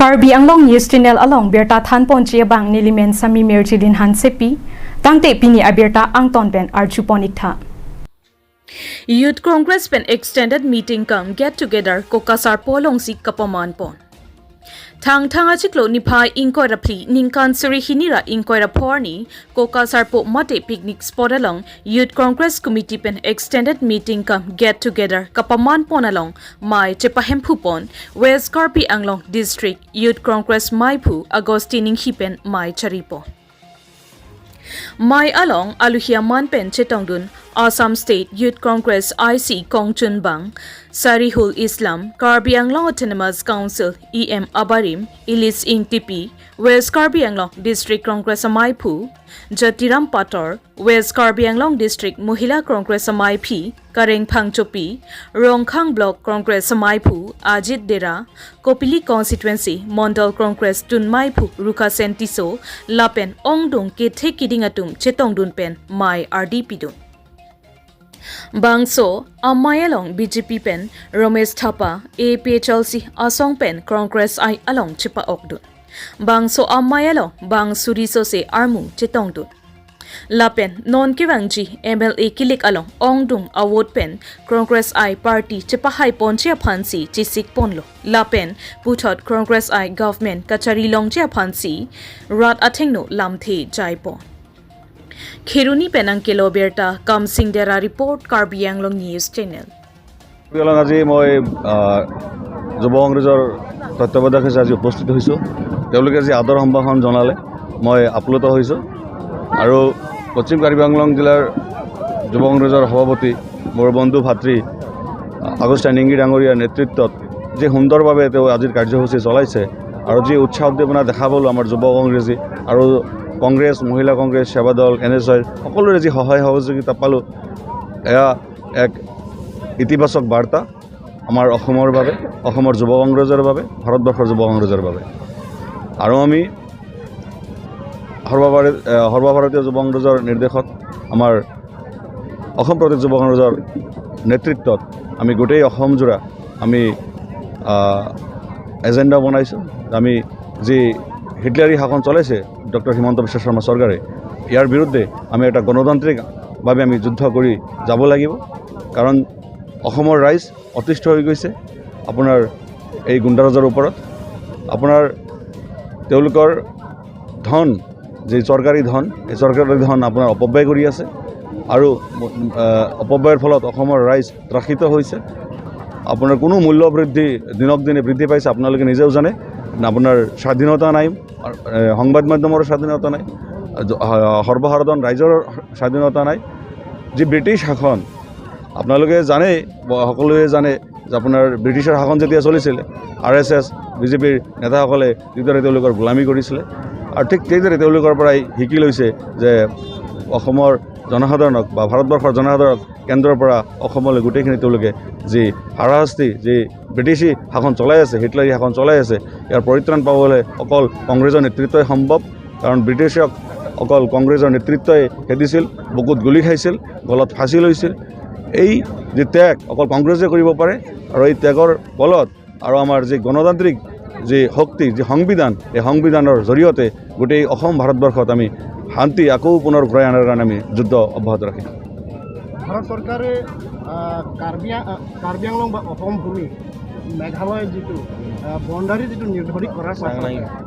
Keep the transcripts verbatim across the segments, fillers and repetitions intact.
Karbi Anglong News Channel along birta thanponji abang nelimen Sami Mirjilin Hansepi, tangte pini abirta angton pen arjupon iktha. Youth Congress pen extended meeting cum get together Kokasarpo alongsi kapamanpon. Thangthang achiklo niphai ingkoi ra phli ningkan suri hini ra ingkoi ra pho arni Kokasarpo mate picnic spot along Youth Congress Committee pen extended meeting cum get together kapamanpon along mei chepahemphupon West Karbi Anglong District Youth Congress meiphu Augustine Inghi pen mei charipon. Mei along aluhi aman pen chetongdun Assam State Youth Congress I C Kongchunbang, Sarihul Islam, Karbi Anglong Autonomous Council E M abarim, Ilis Ingtipi, West Karbi Anglong District Congress ameiphu Jatiram Pator, West Karbi Anglong District Mohila Congress ameiphi Kareng Phangchopi, Rongkhang Block Congress ameiphu Ajit Dera, Kopili Constituency Mondol Congress dunmeiphu Rukhasen Tisso lapen ongdung kethe kiding atum chetongdun pen mei ardi pidun. Bangso amei along B J P pen Romesh Thapa, A P H L C asong pen Congress I along chepa-okdun. Bangso amei along bang suri sose armu chetongdun. Lapen non kevangji M L A kilik along ongdung a-vote pen Congress I party chepahaiponji aphansi chesikponlo. Lapen puthot Congress I government kachari longji aphansi rat athengno lamthe jaipon. Kheroni pen nangkelo birta Kamsing Dera report, Karbi Anglong News Channel. আজি মই, আহ, যুৱ কংগ্ৰেছৰ তত্ত্বাৱধায়ক হিচাপে আজি উপস্থিত হৈছোঁ। তেওঁলোকে যি আদৰ সম্ভাষণ জনালে, মই আপ্লুত হৈছোঁ। আৰু পশ্চিম কাৰ্বি আংলং জিলাৰ যুৱ কংগ্ৰেছৰ সভাপতি মোৰ বন্ধু ভাতৃ আগষ্টিন ইংগি ডাঙৰীয়াৰ নেতৃত্বত যি সুন্দৰভাৱে তেওঁ আজিৰ কাৰ্যসূচী চলাইছে আৰু যি উৎসাহ উদ্দীপনা দেখা পালোঁ আমাৰ যুৱ কংগ্ৰেছী আৰু কংগ্ৰেছ, মহিলা কংগ্ৰেছ, সেৱা দল, এন এছ আই সকলোৰে যি সহায় সহযোগিতা পালোঁ, এয়া এক ইতিবাচক বাৰ্তা আমাৰ অসমৰ বাবে, অসমৰ যুৱ কংগ্ৰেছৰ বাবে, ভাৰতবৰ্ষৰ যুৱ কংগ্ৰেছৰ বাবে। আৰু আমি সৰ্বভাৰত-, এ, সৰ্বভাৰতীয় যুৱ কংগ্ৰেছৰ নিৰ্দেশত আমাৰ অসম প্ৰদেশ যুৱ কংগ্ৰেছৰ নেতৃত্বত আমি গোটেই অসমজোৰা আমি, আহ, এজেণ্ডা বনাইছোঁ। আমি যি হিটলাৰী শাসন চলাইছে ডক্টৰ হিমন্ত বিশ্ব শৰ্মা চৰকাৰে, ইয়াৰ বিৰুদ্ধে আমি এটা গণতান্ত্ৰিকভাৱে আমি যুদ্ধ কৰি যাব লাগিব। কাৰণ অসমৰ ৰাইজ অতিষ্ঠ হৈ গৈছে আপোনাৰ এই গুণ্ডাৰাজৰ ওপৰত। আপোনাৰ তেওঁলোকৰ ধন, যি চৰকাৰী ধন, এই চৰকাৰী ধন আপোনাৰ অপব্যয় কৰি আছে আৰু, আহ, অপব্যয়ৰ ফলত অসমৰ ৰাইজ ত্ৰাসিত হৈছে। আপোনাৰ কোনো মূল্য বৃদ্ধি দিনক দিনে বৃদ্ধি পাইছে, আপোনালোকে নিজেও জানে। আপোনাৰ স্বাধীনতা নাই, এ, সংবাদ মাধ্যমৰ স্বাধীনতা নাই, আহ, সৰ্বসাধাৰণ ৰাইজৰ স্বাধীনতা নাই। যি ব্ৰিটিছ শাসন, আপোনালোকে জানেই, ব-, সকলোৱে জানে যে আপোনাৰ ব্ৰিটিছৰ শাসন যেতিয়া চলিছিলে, আৰ এছ এছ, বি জে পিৰ নেতাসকলে যিদৰে তেওঁলোকৰ গোলামী কৰিছিলে আৰু ঠিক সেইদৰে তেওঁলোকৰ পৰাই শিকি লৈছে যে অসমৰ জনসাধাৰণক বা ভাৰতবৰ্ষৰ জনসাধাৰণক কেন্দ্ৰৰ পৰা অসমলৈ গোটেইখিনি তেওঁলোকে যি হাৰাশাস্তি, যি ব্ৰিটিছি শাসন চলাই আছে, হিটলাৰী শাসন চলাই আছে, ইয়াৰ পৰিত্ৰাণ পাবলৈ অকল কংগ্ৰেছৰ নেতৃত্বই সম্ভৱ। কাৰণ ব্ৰিটিছক অকল কংগ্ৰেছৰ নেতৃত্বই খেদিছিল, বুকুত গুলী খাইছিল, গলত ফাঁচী লৈছিল। এই যি ত্যাগ অকল কংগ্ৰেছে কৰিব পাৰে আৰু এই ত্যাগৰ বলত আৰু আমাৰ যি গণতান্ত্ৰিক যি শক্তি, যি সংবিধান, এই সংবিধানৰ জৰিয়তে গোটেই অসম ভাৰতবৰ্ষত আমি শান্তি আকৌ পুনৰ ঘূৰাই অনাৰ কাৰণে আমি যুদ্ধ অব্যাহত ৰাখিম। ভাৰত চৰকাৰে, আহ, কাৰ্বি আ-, আহ, কাৰ্বি আংলং বা অসম ভূমি মেঘালয় যিটো, আহ, বাউণ্ডাৰী যিটো নিৰ্ধাৰিত কৰাৰ পাছত,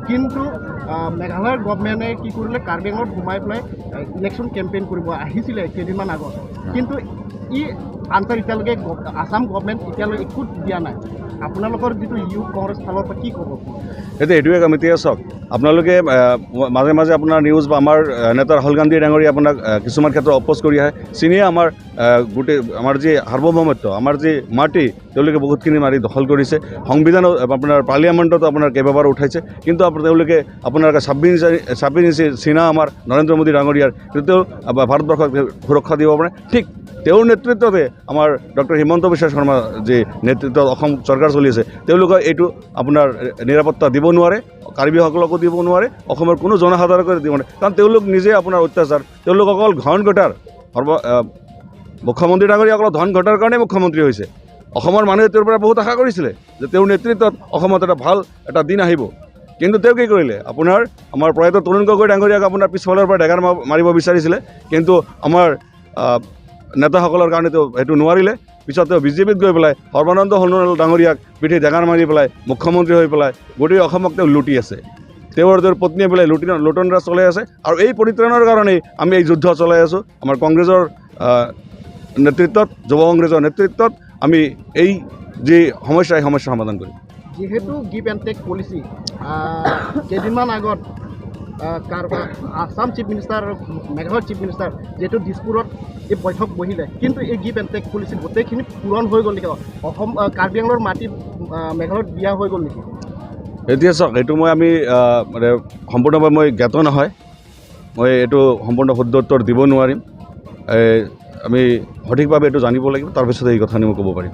কিন্তু, আহ, মেঘালয়ৰ গভৰ্ণমেণ্টে কি কৰিলে, কাৰ্বি আংলঙত সোমাই পেলাই, আহ, ইলেকশ্যন কেম্পেইন কৰিব আহিছিলে কেইদিনমান আগত। কিন্তু ই আনচাৰ এতিয়ালৈকে গভ-, আছাম গভৰ্ণমেণ্ট এতিয়ালৈ একো দিয়া নাই। আপোনালোকৰ যিটো ইউথ কংগ্ৰেছ ফালৰ পৰা কি ক'ব? এতিয়া এইটোৱে কাম, এতিয়া চাওক, আপোনালোকে, আহ, মাজে মাজে আপোনাৰ নিউজ বা আমাৰ, আহ, নেতা ৰাহুল গান্ধী ডাঙৰীয়া আপোনাক, আহ, কিছুমান ক্ষেত্ৰত অপ'জ কৰি আহে। চীনে আমাৰ, আহ, গোটেই আমাৰ যি সাৰ্বভৌমত্ব, আমাৰ যি মাটি, তেওঁলোকে বহুতখিনি মাটি দখল কৰিছে। সংবিধানত, আপোনাৰ পাৰ্লিয়ামেণ্টতো আপোনাৰ কেইবাবাৰো উঠাইছে, কিন্তু আপ-, তেওঁলোকে আপোনাৰ ছাব্বিছ ইঞ্চি, ছাব্বিছ ইঞ্চি চীনা আমাৰ নৰেন্দ্ৰ মোদী ডাঙৰীয়াৰ, কিন্তু তেওঁ, আহ, ভাৰতবৰ্ষক সুৰক্ষা দিব পৰা নাই। ঠিক তেওঁৰ নেতৃত্বতে আমাৰ ডক্টৰ হিমন্ত বিশ্ব শৰ্মা যি নেতৃত্বত অসম চৰকাৰ চলি আছে, তেওঁলোকে এইটো আপোনাৰ নিৰাপত্তা দিব নোৱাৰে, কাৰ্বিসকলকো দিব নোৱাৰে, অসমৰ কোনো জনসাধাৰণকে দিব নোৱাৰে, কাৰণ তেওঁলোক নিজে আপোনাৰ অত্যাচাৰ, তেওঁলোক অকল ধন ঘটাৰ, সৰ্ব-, আহ, মুখ্যমন্ত্ৰী ডাঙৰীয়া অকল ধন ঘটাৰ কাৰণে মুখ্যমন্ত্ৰী হৈছে। অসমৰ মানুহে তেওঁৰ পৰা বহুত আশা কৰিছিলে যে তেওঁৰ নেতৃত্বত অসমত এটা ভাল এটা দিন আহিব। কিন্তু তেওঁ কি কৰিলে? আপোনাৰ আমাৰ প্ৰয়াত তৰুণ গগৈ ডাঙৰীয়াক আপোনাৰ পিছফালৰ পৰা ডেগাৰ মা-, মাৰিব বিচাৰিছিলে, কিন্তু আমাৰ, আহ, নেতাসকলৰ কাৰণে তেওঁ সেইটো নোৱাৰিলে। পিছত তেওঁ বিজেপিত গৈ পেলাই সৰ্বানন্দ সোণোৱাল ডাঙৰীয়াক পিঠি ডেগাৰ মাৰি পেলাই মুখ্যমন্ত্ৰী হৈ পেলাই গোটেই অসমক তেওঁ লুটি আছে। তেওঁৰ, তেওঁৰ পত্নীয়ে বোলে লুটি, লুটন ৰাজ চলাই আছে। আৰু এই পৰিত্ৰাণৰ কাৰণেই আমি এই যুদ্ধ চলাই আছোঁ। আমাৰ কংগ্ৰেছৰ, আহ, নেতৃত্বত, যুৱ কংগ্ৰেছৰ নেতৃত্বত আমি এই যি সমস্যা, এই সমস্যা সমাধান কৰিম। যিহেতু গিভ এণ্ড টেক পলিচি, আহ, কেইদিনমান আগত, আহ, কাৰ-, আছাম চিফ মিনিষ্টাৰ আৰু মেঘালয়ৰ চিফ মিনিষ্টাৰ যিহেতু দিছপুৰত এই বৈঠক বহিলে, কিন্তু এই গিভ এণ্ড টেক পলিচি গোটেইখিনি পূৰণ হৈ গ'ল নেকি? অসম, আহ, কাৰ্বি আংলঙৰ মাটি, আহ, মেঘালয়ত দিয়া হৈ গ'ল নেকি? এতিয়া চাওক, এইটো মই আমি, আহ, মানে সম্পূৰ্ণভাৱে মই জ্ঞাত নহয়। মই এইটো সম্পূৰ্ণ শুদ্ধ উত্তৰ দিব নোৱাৰিম। এ, আমি সঠিকভাৱে এইটো জানিব লাগিব, তাৰপিছতে এই কথাখিনি মই ক'ব পাৰিম।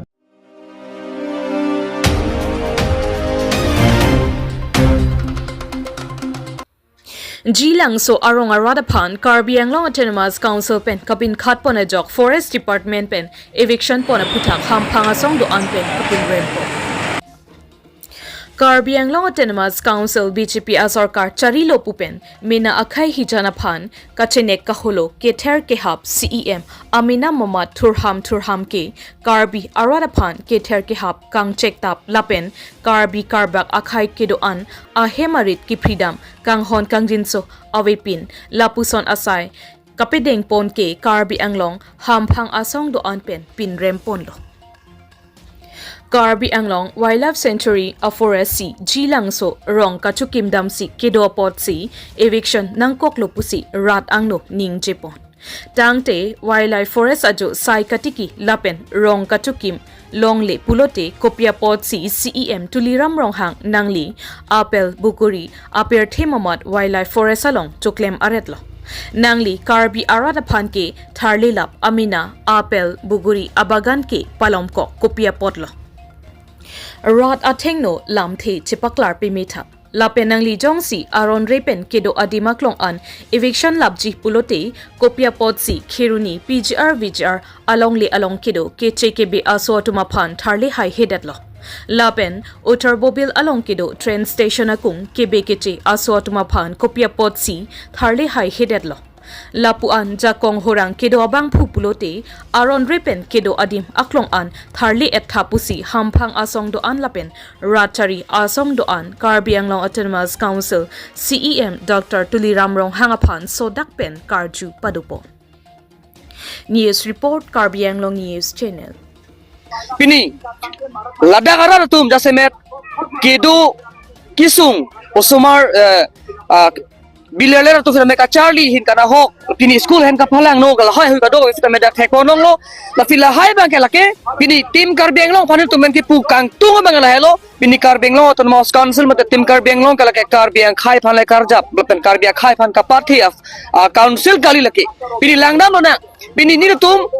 Jilangso arong arat aphan Karbi Anglong Autonomous Council pen kapinkhat pon ajok Forest Department pen eviction pon aphuthak hamphang asong do-an pen kapinrem pon. Karbi Anglong Autonomous Council B J P asorkar charilo pu pen mena akhai hijan aphan kachenek kaholo kether kehap C E M amena mamat thurham thurham ke Karbi arat aphan kether kehap kangchek tap lapen Karbi karbak akhai kedo-an ahem arit kepridam kanghon kangjinso avepin lapuson asai kapedeng pon ke Karbi Anglong hamphang asong do-an pen pinrem ponlo. Karbi Anglong Wildlife Sanctuary a forest si Jilangso rong kachukim damsi kedo apotsi eviction nangkoklo pusi rat angno ningje pon. Tangte Wildlife Forest ajo sai katiki lapen rong kachukim longle pulote kopi apotsi C E M Tuliram Ronghang nangli apple buguri apirthe mamat Wildlife Forest along choklem aretlo. Nangli Karbi arat aphan ke tharlelap amena apple buguri abagan ke palomkok kopi apotlo. Rat athengno lamthe chepaklar pemethap. Lapen nangli jongsi aron re pen kedo adim aklong an eviction lapji pulote kopi apotsi Kheroni P G R V G R alongle along kedo keche kebe aso atum aphan tharle haihedetlo. Lapen Uttar Bobil along kedo train station akung kebe keche aso atum aphan kopi apotsi tharle haihedetlo. Lapu-an jakong horang kedo abangphu pulote aron re pen kedo adim aklong an tharle-et tha pusi hamphang asong do-an lapen rat chari asong do-an Karbi Anglong Autonomous Council C E M Doctor Tuliram Ronghang aphan sodak pen karju padopo. News report, Karbi Anglong News Channel. Pini ladak arat atum jasemet kedo kisung osomar, eh, ah, bilaler atum sitame kacharli ahin kanahok, pini school ahin kapalangno, lahai hui kadokave sitame dak thekponlonglo. Lasi lahai abang ke lake pini Team Karbi Anglong aphan atum pen kipu kangtung abang lahelo. Pini Karbi Anglong Autonomous Council mate Team Karbi Anglong ke lake Karbi akhai aphan le karjap lapen Karbi akhai aphan kapathe a, ah, council kali lake. Pini langdamlonang. Pini nelitum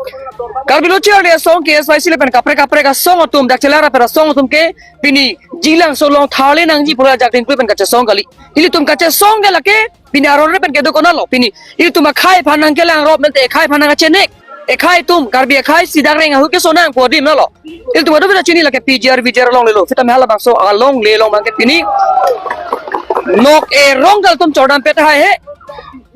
Karbi Lo Charli Asong K S Y C lapen kaprek kaprek asong atum, dak chelar aper asong atum ke pini Jilangso along tharle nangji pura jak dingpu pen kachesong kali. Ilitum kachesong ke lake pini aron re pen kedo konatlo. Pini ilitum akhai aphan nangkelangrop mente akhai aphan nangchenek. Akhai atum Karbi akhai si dak reng ahu kesonang pu adim nalo. Ilitum adu beda chini lake P G R V G R alonglelo. Sitame halabangso alongle along abang ke pini nok erong kalitum chordam pet hai he.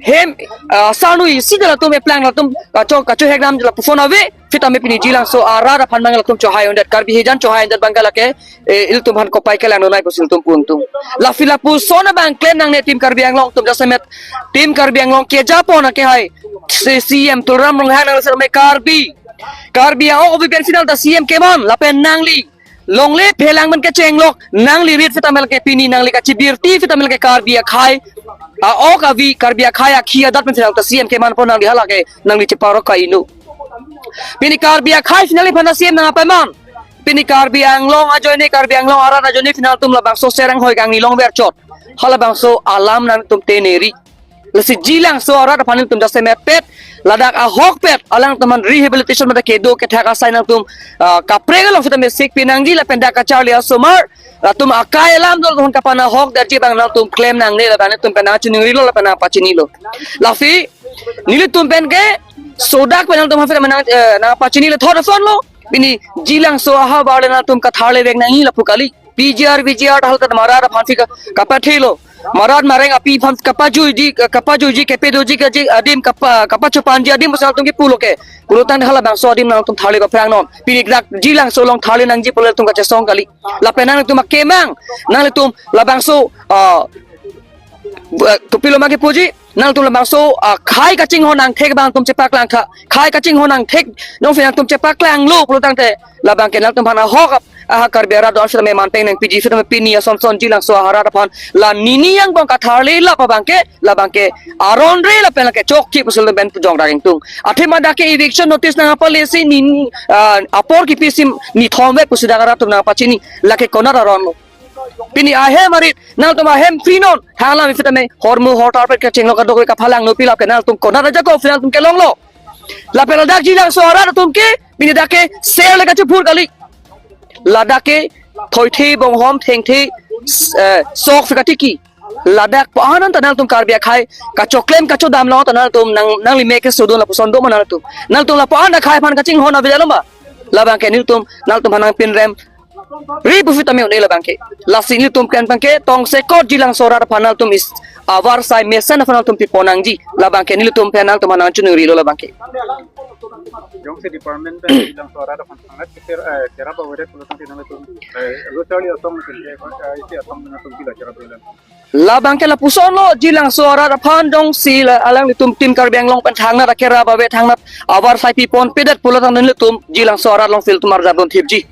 Hem, ah, sanu isi de latum eplang latum kacho, kachohek dam lapu phone ave. Sitame pini Jilangso arat aphan abang latum chohai undet, Karbi hijan chohai undet abang ke lake, eh, ilitum aphan kopai kelang nonai pusi ilitum pu ungtung. Lasi lapuson abang klem nangne Team Karbi Anglong atum jasemet Team Karbi Anglong kejapon akehai C-, C E M Tuliram Ronghang nang sitame Karbi. Karbi a-ok avi pen sinal ta C E M keman lapen nangli longle phelang pen kechenglok, nangli rit sitame lake pini nangli kachibirti sitame lake Karbi akhai a-ok avi, Karbi akhai akhi adat pen sinal ta C E M kemanpon nangli halake nangli cheparok ka-inu. Pini Karbi akhai sinal iphan ta C E M nangpaman. Pini Karbi Anglong ajoine, Karbi Anglong arat ajoine sinal atum labangso serang hoi kangni longver chot. Halabangso alam nangtum teneri. Lasi Jilangso arat aphan nelitum jasemet pet, ladak ahokpet alangtum aphan rehabilitation mate kedo kethak asai nangtum, ah, kaprek along sitame sikpi nangji lapen dak kacharli asomar atum akai alam do latum kapanahok darji abang nangtum klem nangne lapen nangtum pen nangchiningrilo lapen nangpachinilo. Lasi nelitum pen ke sodak pen nangtum aphan nang, eh, nangpachinilo thot asonlo. Pini Jilangso ahavar le nangtum katharle vek nangji lapu kali. P G R, V G R ta hala ta marat aphan si ka-, kapathelo. Marat mareng api aphan kapajuiji, kapajuiji, kepedoji kaji adim, kapa, kapachopanji adim pusi nangtum kipulo ke. Pulotangte halabangso adim nangtum tharli kaphrang non. Pini dak Jilangso along tharli nangji pu ilitum kachesong kali. Lapen nangtum akemang, nangtum labangso, ah, bu-, kopiloma kipuji, nangtum labangso, ah, khei kachinghon angthek abang nangtum chepaklang tha. Khei kachinghon angthek nong si nangtum chepaklanglo pulotangte labang ke nangtum aphan ahok ap-, aha Karbi arat do-an sitame manpeng nangpiji sitame pini asonson Jilangso arat aphan la nini angbong katharli lap abang ke labang ke aron re lapen lake chokche pusi ilitum pen pujong rageng tung. Athema dak ke eviction notice nangpalesi nini, ah, apor kipi si nithom vet pusi dak arat atum nangpachini, lake konat aron lo. Pini ahem arit, nangtum ahem free non, hanglang sitame hormu hortar pet kachenglo kadokave kaphalang nopi lapen nangtum konat ajakong si nangtum kelonglo. Lapen ladak Jilangso arat atum ke, pini dak ke ser le kachiphur kali. Ladak ke thoithe bonghom thengthe, eh, sok si katiki. Ladak pu-an anta nangtum Karbi akhei kachoklem kachodam long ta nangtum nang, nangli me kesodun lapuson doma nangtum. Nangtum lapu-an akhei aphan kachinghon avedetlo ma. Labang ke nangtum, nangtum aphan nangpinrem ri pu sitame un-e labang ke. Lasi nangtum pen abang ke tongsekot Jilangso arat aphan nangtum is avarsai mesen aphan nangtum pipon nangji. Labang ke nangtum pen nangtum aphan nangchoningri lo labang ke. Jongsi department pen Jilangso arat aphan thangnat keter, eh, kerap avedet pulotangte nangtum, eh, lo charli asong nangtum, eh, isi asong nangtum pila kerap avedet. Labang ke lapuson lo, Jilangso arat aphan jongsi la alanglitum Team Karbi Anglong pen thangnat akerap ave, thangnat avarsai pipon pedet pulotangte nangtum Jilangso arat along si ilitum arjap dun thipji.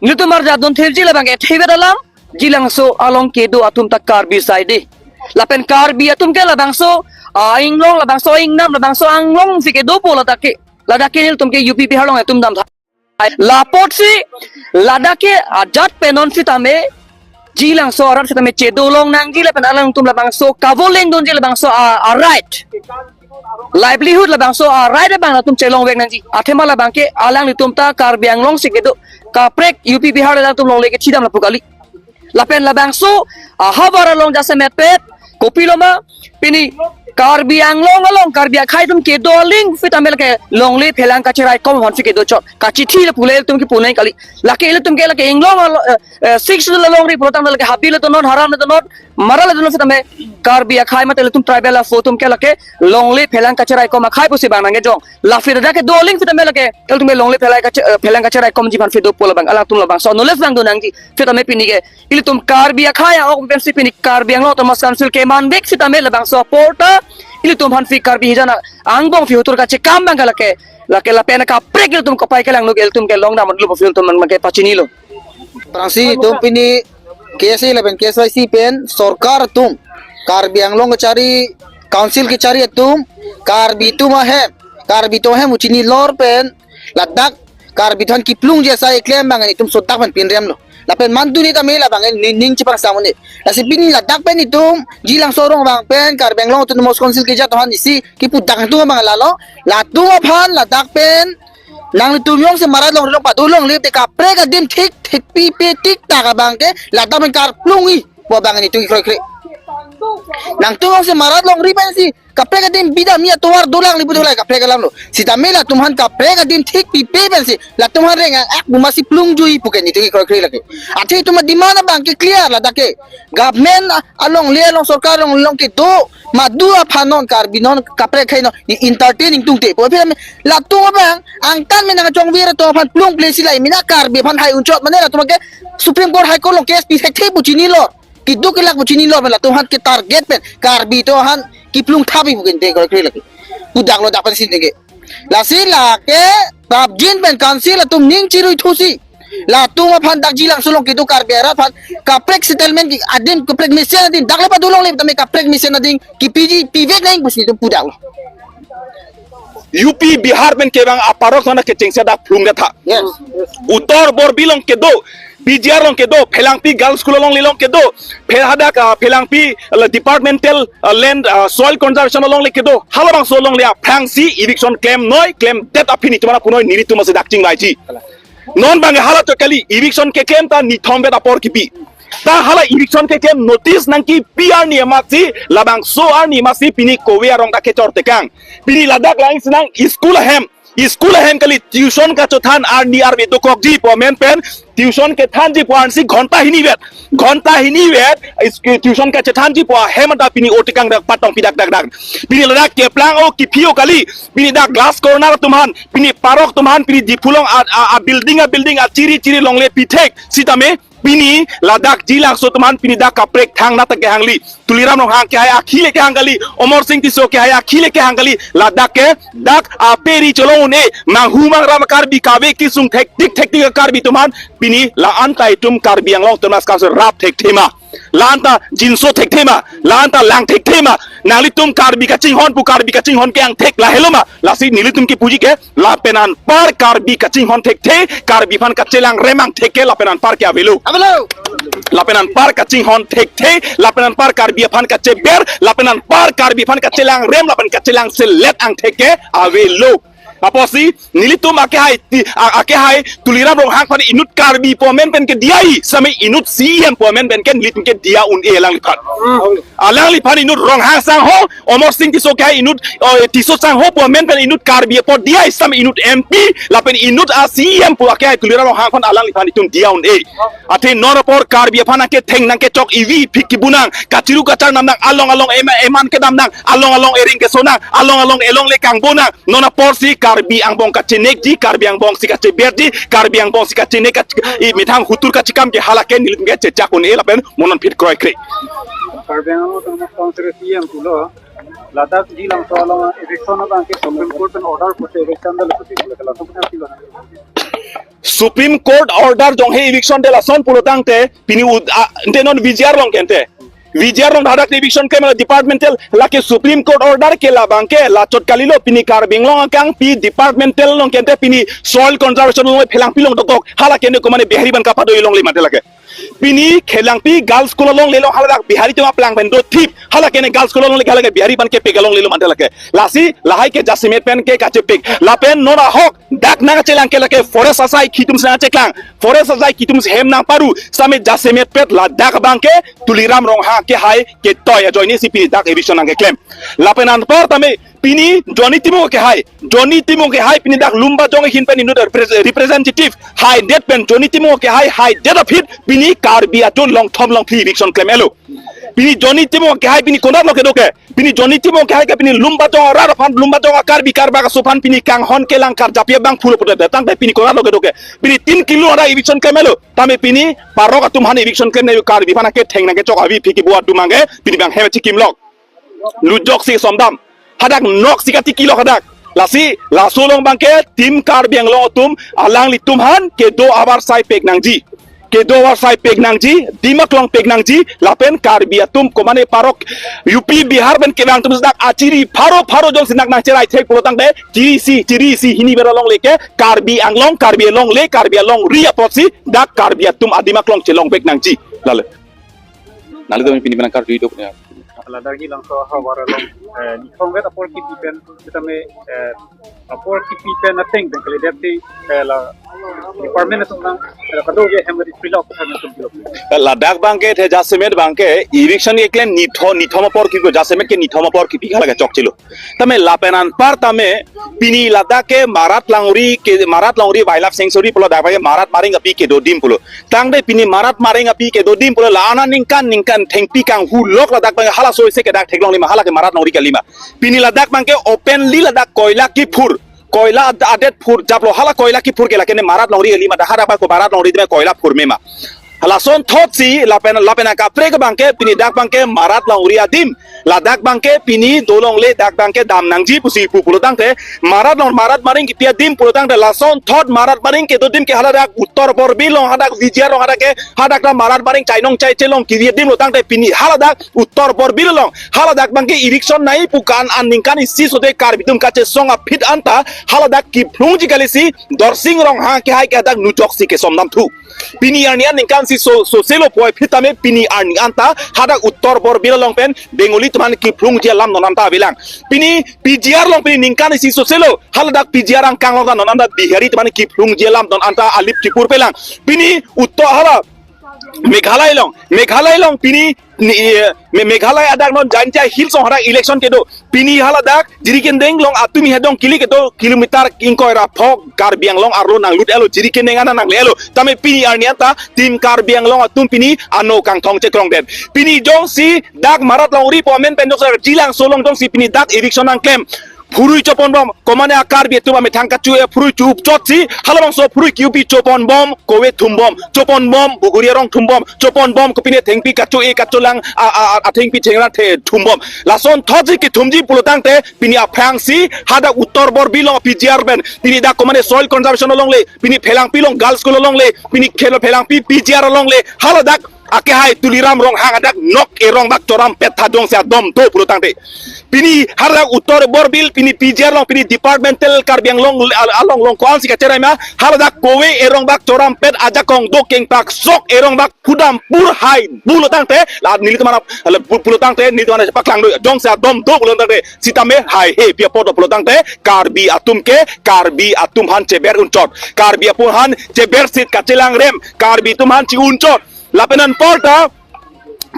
Nangtum arjap dun thipji labang ke thevet alam, Jilangso along kedo atum ta Karbi saide. Lapen Karbi atum ke labangso, ah, inglong, labangso ingnam, labangso anglong si kedo pu ladak ke. Ladak ke nangtum ke U P Bihar along atum dam tha. Lapotsi ladak ke ajat pen non sitame Jilangso arat sitame chedo long nangji lapen alangtum labangso kavoleng dunji labangso a, a right, livelihood labangso a right abang nangtum chelong vek nangji. Athema labang ke alanglitum ta Karbi Anglong si kedo kaprek U P Bihar alangtum longle kechidam lapu kali. Lapen labangso ahavar along jasemet pet kopiloma pini Karbi Anglong along Karbi akhei atum kedo aling sitame lake longle phelang kacherai kom aphan si kedo chot. Kachithi lapu le ilitum kipu nang kali. Lake ilitum ke lake inglong alo, eh, eh, Sixth Schedule alongri pulotangte lake Habdi le donon, Haram le donon, Mara le donon sitame Karbi akhei mate ilitum tribal aphu atum ke lake longle phelang kacherai kom akhei pusi bang nangkejong. Lapen dak kedo aling sitame lake ilitum ke longle phelang kache-, eh, phelang kacherai komji aphan si do pu labang alangtum labangso knowledge bang do nangji. Sitame pini ke ilitum Karbi akhei a-ok pensi pini Karbi Anglong Autonomous Council keman vek sitame labangso apor ta ilitum aphan si Karbi hijan angbong si hotur kachekam abang ke lake, lake lapen kaprek ilitum kapai kelang nuk ilitum kelong dam lo pu ilitum abang ke pachinilo. Aphrangsi itum pini K S A lapen K S Y C pen sorkar atum, Karbi Anglong kachari, council kachari atum, Karbi atum ahem, Karbi atum ahem uchinilor pen ladak Karbi atum aphan kiplungji asai keklem abang itum sodak pen pinrem lo. Lapen mantu ni tame labang ning, ning chipang samune. Lasi pini ladak pen itum Jilangso arong abang pen Karbi Anglong Autonomous Council kejat atum aphan isi kipudak atum abang lalo. Latum aphan ladak pen nangtum jongsi marat longri along pado longle te kaprek adim thik thik pipe tik tak abang ke ladak pen karplungji pu abang itum kroikre. Nangtum jongsi marat longri pensi kaprek adim bida mi atovar dolang libu dolai kaprek alam lo. Sitame latum aphan kaprek adim thik pipe pensi latum aphan reng ak buma si plungjuiji pu ke itum kroikre lake. Athe itum ademand abang ke clear ladak ke. Government alongle along sorkar along along kedo madu aphan non Karbi non kaprek akhei non i entertaining tungte. Pu aphi latum abang angtan me nangchongvir atum aphan plung plesi lai mina Karbi aphan hai unchot mane latum ke Supreme Court, High Court along case pi thekthe pu chinilo. Keduk kelak pu chinilo, latum aphan ke target pen Karbi atum aphan kiplung thabi pu ke itum kroikre lake. Pudak lo dak pen si neke. Lasi lake prapjin pen council atum ning chirui thusi latum aphan dak Jilangso along kedo Karbi arat aphan kaprek settlement ki adim kaprek mesen adim dak le pado longle tame kaprek mesen adim kipiji pivek nang pusi itum pudak lo. U P Bihar pen kevang aparok thona kechengsi dak plung dak tha. Yes. Uttar Borbil along kedo, P G R along kedo, Phelangpi Girls School alongle along kedo, Phel hadak, ah, Phelangpi, ah, Departmental, ah, Land, ah, Soil Conservation alongle kedo, halabangso alongle aphrangsi eviction klemnoi klemdet aphi nelitum aphan punoi nelitum asedak chingvaiji. Non abang hala to kali, eviction keklem ta nithom vet apor kipi. Ta hala eviction keklem notice nangkipi arni amatsi, labangso arni amatsi pini kove arong ta kechor tekang. Pini ladak lang sinang school ahem. School ahem kali, tuition kachothan arni arve dokokji pu amen pen, tuition kethanji pu ansi ghonta hini vet. Ghonta hini vet, is-, tuition kachethanji pu ahem anta pini otikang dak patong pidak dak dak. Pini ladak keplang-o kiphi-o kali, pini dak glass corner atum aphan, pini parok atum aphan, pini Diphu along a, a, a building a building a chiri chiri longle pithek, sitame pini ladak jilangso atum aphan pini dak kaprek thang nata kehangli. Tuliram Ronghang kehai akhi le kehang kali, Amarsing Tisso kehai akhi le kehang kali, ladak ke dak aperi cholong un-e, manghu mangram Karbi kave kisung thektik thektik Karbi atum aphan, pini la anta itum Karbi Anglong Autonomous Council rap thekthe ma, la anta jinso thekthe ma, la anta lang thekthe ma, nanglitum Karbi kachinghon pu Karbi kachinghon ke angthek lahelo ma, lasi nelitum kipuji ke, lapen anpar Karbi kachinghon thekthe, Karbi aphan kachelang rem angthek ke lapen anpar ke avelo. Avelo. Lapen anpar kachinghon thekthe, lapen anpar Karbi aphan kacheber, lapen anpar Karbi aphan kachelang rem, lapen kachelang selet angthek ke avelo. Apotsi nelitum akehai ti, a, akehai Tuliram Ronghang aphan inut Karbi pu amen pen ke diya-i, sitame inut C E M pu amen pen ke nelitum ke diya un-e alangliphan. Alangliphan inut Ronghang sangho, Amarsing Tisso kehai inut, oh, Tisso sangho pu amen pen inut Karbi apot diya-i, sitame inut M P, lapen inut a C E M pu akehai Tuliram Ronghang aphan alangliphan itum diya un-e. Athe non apor Karbi aphan nangketheng nangkechok ivi phik kibu nang, kachiru kachar nam nang, along along ema-, eman kedam nang, along along ering keso nang, along along elongle kangbo nang, non aporsi Karbi angbong kachenekji, Karbi angbong si kacheberji, Karbi angbong si kachenek kach-, i methang hutur kachekam ke hala ke nelitum ke chechak un-e lapen mo non phit kroikre. Karbi Anglong Autonomous Council C E M pulo, ladak jilangso along eviction abang ke Supreme Court pen order pulote eviction dal pulote laso punya sila. Supreme Court order jonghe eviction dal ason pulo tangte pini ud-, a, ante non V G R along ke ante. V G R along hadak eviction klem departmental, lake Supreme Court order ke labang ke lachot kalilo, pini Karbi Anglong akangpi departmental along ke ante pini soil conservation along phelangpi along dokok, hala ke ne komane Bihari aphan kapado alongle mate lake. Pini Khelangpi Girls School alongle along haladak Bihari atum aplang pen dothip, hala ke ne Girls School alongle hala ke Bihari aphan kepek alonglelo mate lake. Lasi lahai ke jasemet pen ke kachepek. Lapen non ahok dak nangchelang ke lake forest asai kitum si nangcheklang. Forest asai kitum si hem nangparu. Sitame jasemet pet ladak abang ke Tuliram Ronghang kehai ketoi ajoine si pini dak eviction nangkeklem. Lapen anpar tame pini Johnny Timung kehai, Johnny Timung kehai pini dak Lumbajong ahin pen inut repre-, representative haidet pen Johnny Timung kehai haidet aphi pini Karbi atum longthom longphli eviction klem-elo. Pini Johnny Timung kehai pini konatlo kedo ke, pini Johnny Timung kehai ke pini Lumbajong arat aphan, Lumbajong a Karbi Karbak aso aphan pini kanghon kelang karjapji abang pulo pulote tangte pini konatlo kedo ke. Pini tin kilo ada eviction klem-elo. Tame pini parok atum aphan eviction klem ne Karbi aphan ketheng nangkechok avi phiki buat dumang ke pini bang hem chikimlok. Lujok si somdam. Hadak nok si kati kilo hadak. Lasi, laso along abang ke Team Karbi Anglong atum alanglitum aphan kedo avarsai pek nangji. Kedo avarsai pek nangji, Dimaklong pek nangji, lapen Karbi atum komane parok U P Bihar pen kevang atum dak achiri pharo pharo jongsi nak nangcherai thek pulo tangte, chiri isi, chiri isi hini ber alongle ke, Karbi Anglong, Karbi alongle, Karbi alongri apotsi, dak Karbi atum a-Dimaklong chelong pek nangji. Lale. Nangli tame pini penang kardui dok ya. Ladak jilangso ahavar along, eh, nithom vet apor kipi pen, sitame, eh, apor kipi pen ateng pen kalidet si, eh, la department atum nang, eh, la kado ke hem di pilok, hem atum pilok. Ladak abang ke the jasemet abang ke, eviction keklem nitho-, nithom apor kipi, jasemet ke nithom apor kipi hala ke chokchelo. Tame lapen anpar tame pini ladak ke Marat Longri ke, Marat Longri Wildlife Sanctuary pulo dak ke Marat Maring api kedo adim pulo. Tangte pini Marat Maring api kedo adim pulo la-an aningkan ningkan thengpi kanghulok ladak abang halaso isi ke dak theklongle ma hala ke Marat Longri kali ma. Pini ladak abang ke openly ladak koila kiphur. Koila ad-, adet phur japlo hala koila kiphur ke lake ne Marat Longri kali ma dak hadak abang ko Marat Longri adim koila phurme ma. Halason thotsi lapen, lapen akaprek abang ke pini dak abang ke Marat Longri adim. Ladak abang ke pini dolongle dak abang ke dam nangji pusi pu pulo tangte Marat Long-, Marat Maring kipi adim pulo tangte lason thot Marat Maring kedo adim ke haladak Uttor Borbil along hadak V G R along hadak ke hadak la Marat Maring chainong chaiche along kipi adim lo tangte pini haladak Uttor Borbil along haladak abang ke eviction nai pu kan aningkan isi sode Karbi atum kachesong aphi anta haladak kiphlungji kali si Dorsing Ronghang kehai ke hadak nujok si kesomdam thu. Pini arni aningkan si so, soselo poi aphi tame pini arni anta hadak Uttor Borbil along pen Bengali atum aphan kiphlungji alam non anta avelang. Pini P G R along pini ningkan isi soselo haladak P G R angkang along non anta Bihari atum aphan kiphlungji alam non anta alip chipur pelang. Pini Uttor hala Meghalaya along, Meghalaya along pini ni, eh, Me- Meghalaya adak non Jaintia Hills along hadak election kedo. Pini haladak Jirikindeng along atum he dong kili kedo kilometer ingkoi ra phok Karbi Anglong arlo nanglut-etlo, Jirikindeng ana nangle-etlo. Tame pini arni anta Team Karbi Anglong atum pini ano kangthong chekrongdet. Pini jongsi dak Marat Longri pu amen pen jongsi Jilangso along jongsi pini dak eviction nangklem, phurui choponbom, komane a Karbi atum amethang kachu-e phurui chu-up chotsi, halabangso phurui ki-upi choponbom, kove thumbom, choponbom, buguri arong thumbom, choponbom, kopine thengpi kachu-e kachulang, a, a, a, athengpi thengrang the thumbom. Lason thotsi kethumji pulotangte, pini aphrangsi, hadak Uttar Borbil along P G R pen, pini dak komane soil conservation alongle, pini Phelangpi along girls school alongle, pini khelo Phelangpi P G R alongle, haladak akehai Tuliram Ronghang adak nok erong bak chorampet tha jongsi adom do pulotangte. Pini haladak Uttar Borbil, pini P G R along, pini departmental Karbi Anglong al- along along ko-ansi kacherai ma, haladak kove erong bak chorampet ajakong do kengpak sok erong bak pudam pur hai pulotangte, la nelitum ana, la pu- pulotangte, nelitum ana paklang do, jongsi adom do pulotangte, sitame haihe pi apot pulotangte, Karbi atum ke, Karbi atum aphan cheber unchot, Karbi atum aphan cheber sit kachelang rem, Karbi atum aphan chi-unchot. Lapen anparta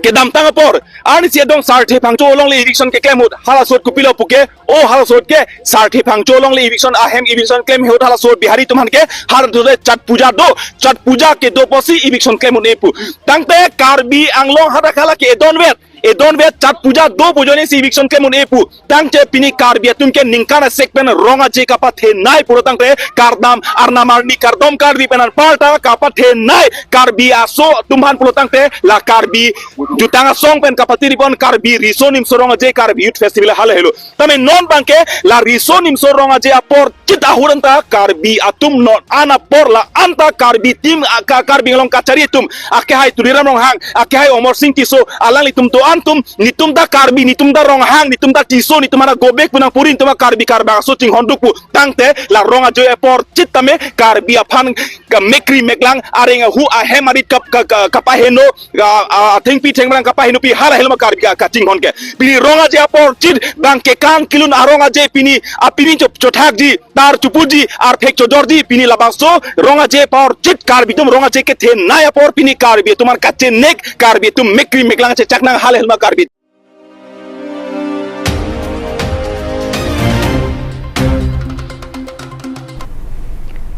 kedamtang apor, arnisi adong Sarthe Phangcho alongle eviction keklem ahut, halaso ahut kopilo puke, o halaso ahut ke Sarthe Phangcho alongle eviction ahem eviction klem ahut halaso ahut Bihari atum aphan ke halaso ahut Chhath Puja do, Chhath Puja kedo pusi eviction klem ahut-e pu. Tangte Karbi Anglong hadak hala ke edonvet, edonvet Chhath Puja do pu ajoinesi eviction klem ahut-e pu. Tangte pini Karbi atum ke ningkan asek pen rong aje kapathenei pulotangte kardom, arnam arni kardom Karbi pen anparta kapathenei Karbi aso atum aphan pulotangte la Karbi jutang asong pen kapatiri pon Karbi riso nimso rong aje Karbi Youth Festival hale helo. Tame non abangke la riso nimso rong aje apor chit ahut anta Karbi atum non an apor la anta Karbi team a- ka- Karbi Anglong kachari atum akehai Tuliram Ronghang, akehai Amarsing Tisso, alanglitum do-an atum, netum ta Karbi, netum ta Ronghang, netum ta Tisso, netum ana gobek punang puri netum a Karbi Karbak aso chinghon duk pu. Tangte la rong aje apor chit tame Karbi aphan ka mekri meklang areng ahu ahem arit kap ka- ka- kapaheno, a- a- thengpi thengrang kapahenopi hala helma Karbi ka- kachinghon ke. Pini rong aje apor chit bang kekan kilun arong aje pini apini chop chothakji, tar chupuji, arphek chojorji, pini labangso rong aje apor chit Karbi atum rong aje kethenei apor pini Karbi atum an kachenek, Karbi atum mekri meklang chechak nang hala helma Karbi.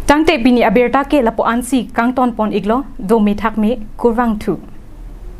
Tangte pini abirta ke lapu-ansi kangton pon iklo, dome thakme, kurvangthu.